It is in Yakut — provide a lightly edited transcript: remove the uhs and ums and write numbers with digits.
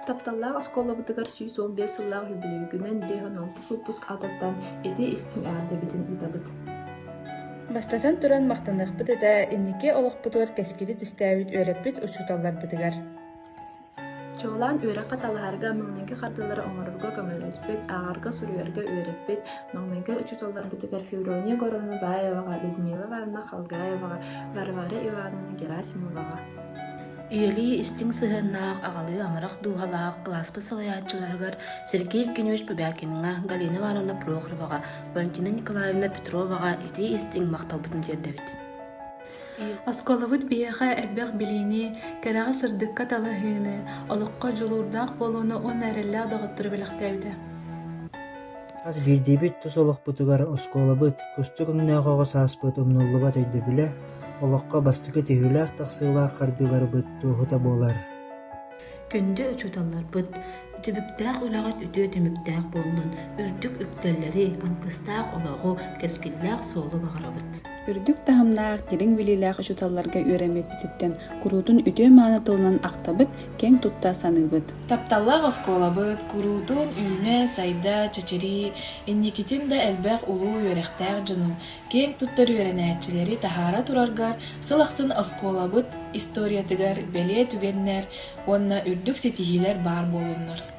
Тапталлаах оскуолабытыгар 115 сыллаах үбүлүөйгүнэн 56 выпуск аатыттан ити истиҥ эҕэрдэбитин ыытабыт. Бастатан туран махтаныахпыт этэ инники олохпутугар кэскили түстээбит үөрэппит учууталларбытыгар. Чуолаан үөрэххэ талаһарга, маҥнайгы хардыылары оҥорорго көмөлөспүт, ааҕарга-суруйарга үөрэппит маҥнайгы учууталларбытыгар Феврония Егоровна Баеваҕа, Людмила Ивановна Халгаеваҕа, Варвара Ивановна Герасимоваҕа Ийэлии истиҥ сыһыаннаах, аҕалыы амарах дууһалаах кылааспыт салайааччыларыгар Сергей Евгеньевич Бубякиҥҥа, Галина Ивановна Прохороваҕа, Валентина Николаевна Петроваҕа итии-истиҥ махталбытын тиэрдэбит. Оскуолабыт биһиэхэ элбэх билиини, кэрэҕэ-сырдыкка талаһыыны, олоххо дьулуурдаах буолууну уонна эрэллээх доҕоттору бэлэхтээбитэ. Хас биирдиибит тус олохпутугар оскуолабыт, кустук өҥнөөх оҕо сааспыт умнуллубат өйдөбүлэ, олоххо бастакы түһүүлээх-тахсыылаах хардыыларбыт туоһута буолар. Күндү учууталларбыт, түбүктээх үлэҕит үтүө түмүктээх буоллун, үрдүк үктэллэри, алгыстаах олоҕу, кэскиллээх суолу баҕарабыт. Үрдүк таһымнаах, дириҥ билиилээх учууталларга үөрэммиппититтэн куруутун үтүө-мааны тылынан ахтабыт, киэҥ тутта саныыбыт. Тапталлаах оскуолабыт куруутун үүнэ-сайда, чэчирии, инникитин да элбэх улуу үөрэхтээх дьону, киэҥ туттар үөрэнээччилэри таһаара тураргар сыл ахсын оскуолабыт историятыгар бэлиэ түгэннэр уонна үрдүк ситиһиилэр баар буоллуннар.